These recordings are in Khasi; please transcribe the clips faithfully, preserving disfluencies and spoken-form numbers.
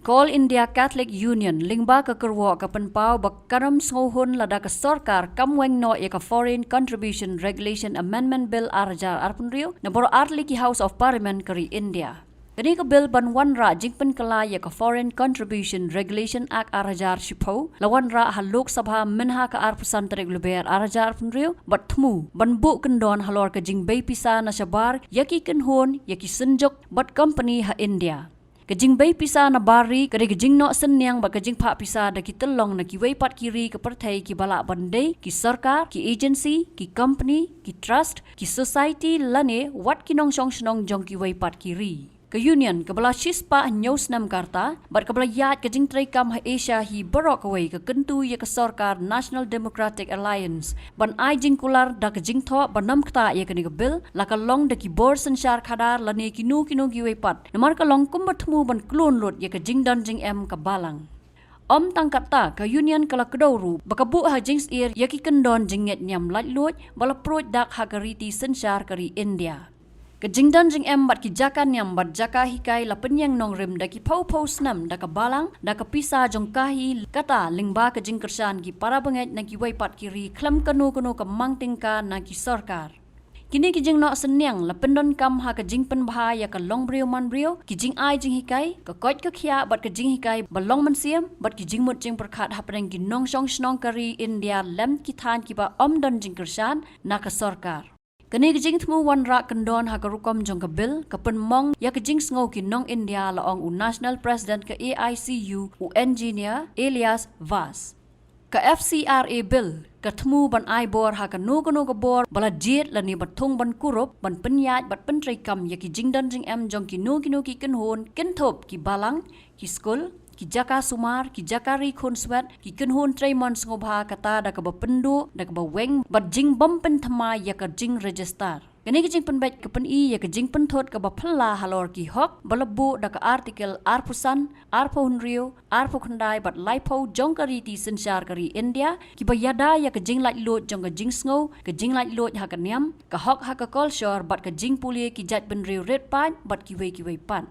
Ka All India Catholic Union lyngba ka kyrwoh ka pynpaw ba ka nym sngewhun lada ka sorkar kam weng noh ïa ka Foreign Contribution Regulation Amendment Bill ar hajar arphew hynriew na baroh artylli ki House of Parliament ka ri India. Kane ka bill ban wanrah jingpynkylla ïa ka Foreign Contribution Regulation Act ar hajar shiphew la wanrah ha Lok Sabha mynha ka arphew san tarik Lber ar hajar arphew hynriew bad thmu ban buh kyndon halor ka jingbei pisa na shabar ïa ki kynhun, ïa ki synjuk bad company ha India. Ka jingbei pisa na bar ri ka dei ka jingnoh synñiang bad ka jingphah pisa da ki tyllong na kiwei pat ki ri ka pyrthei kiba lah ban dei ki sorkar, ki agency, ki company, ki trust, ki society lane wat ki nongshong shnong jong kiwei pat ki ri. Ka Union kaba la shispah hynñiew snem ka rta bad kaba la ïaid ka jingtreikam ha Asia hi baroh kawei ka kyntu ïa ka sorkar National Democratic Alliance ban ai jingkular da ka jingthoh ba nym ktah ïa kane ka bill, la ka long da ki bor synshar khadar lane kino kino kiwei pat, namar ka long kumba thmu ban klun lut ïa ka jingdon jingem ka balang. Ym tang katta, ka Union ka la kdew ruh ba ka buh ha jingsyier ïa ki kyndon jingngeit niam laitluid ba la pruid dak ha ka riti synshar ka ri India. Ka jingdon jingem bad ki jaka niam bad jaka hikai la pynïeng nongrim da ki phew phew snem da ka balang, da ka pisa jong ka hi, kata lyngba ka jingkyrshan ki para bangeit na kiwei pat ki ri khlem kano kano ka mang tyngka na ki sorkar. Kine ki jingnoh synñiang la pyndonkam ha ka jingpynbha ïa ka longbriew manbriew, ki jingai jinghikai, ka koit ka khiah bad ka jinghikai ba long mynsiem bad ki jingmut jingpyrkhat hapdeng ki nongshong shnong ka ri India lem ki thaiñ kiba ym don jingkyrshan na ka sorkar. Kane ka jingthmu wanrah kyndon ha ka rukom jong ka bill ka pynmong ïa ka jingsngew ki nong India, la ong u National President ka A I C U, u Engineer Elias Vaz. Ka F C R A bill ka thmu ban ai bor ha kano kano ka bor ba la jied lane ba thung ban kurup ban pynïaid bad pyntreikam ïa ki jingdon jingem jong kino kino ki kynhun, kynthup ki balang, ki skul, ki jaka sumar, ki jaka ri khunswet, ki kynhun trei mon sngewbha, kata da kaba pynduh, da kaba weng bad jingbym pynthymmai ïa ka jingregister. Kane ka jingpynbeit ka pyni ïa ka jingpynthut kaba phylla halor ki hok ba la buh da ka Article arphew san, arphew hynriew, arphew khyndai bad laiphew jong ka riti synshar ka ri India, kiba ïada ïa ka jinglaitluid jong ka jingsngew, ka jinglaitluid ha ka niam, ka hok ha ka kolshor bad ka jingpule ki jaitbynriew rit paid bad kiwei kiwei pat.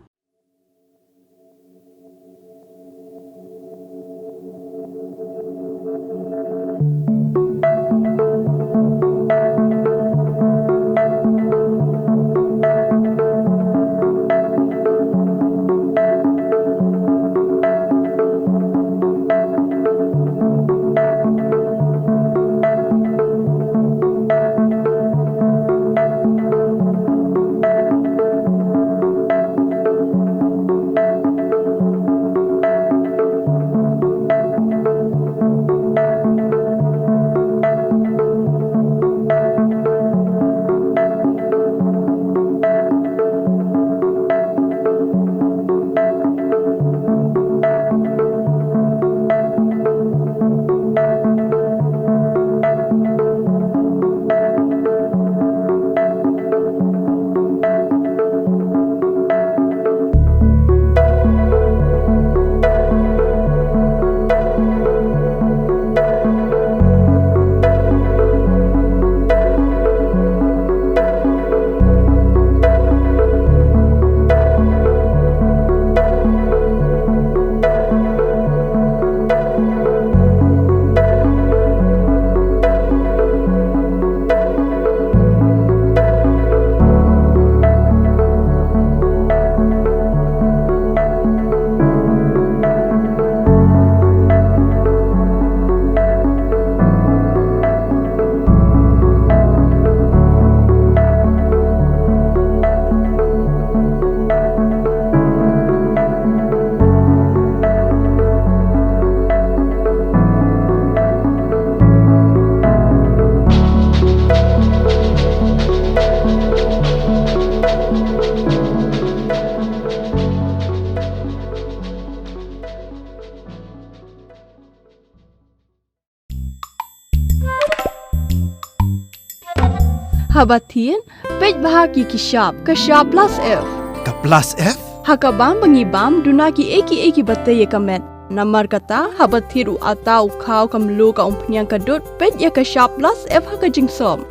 Haba thied, peit bha ki ki shap, ka shap plus F. Ka plus F? Ha ka bam ba ngi bam, duna kiei kiei kiba tei ïa ka met. Namar kata, haba thied u atta, u khaw, ka mluh, ka umphniang, ka dud, peit ïa ka shap plus F ha ka jingsop.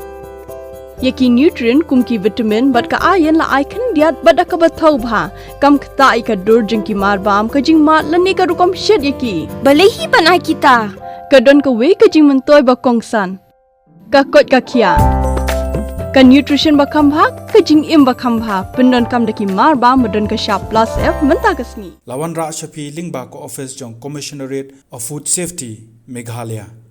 Ïa ki nutrient kum ki vitamin bad ka iron la ai khyndiat bad da kaba thaw bha. Kam ktah ïa ka dur jong ki marbam, ka jingmad lane ka rukom shet ïa ki. Balei hi ban ai kita? Ka don kawei ka jingmyntoi ba kongsan. Ka koit ka khiah. Ka nutrition ba kham bha, ka jingim ba kham bha. Pyndonkam da ki marbam ba don ka shap plus F mynta ka sngi. La wanrah sha phi lyngba ka office jong Commissionerate of Food Safety, Meghalaya.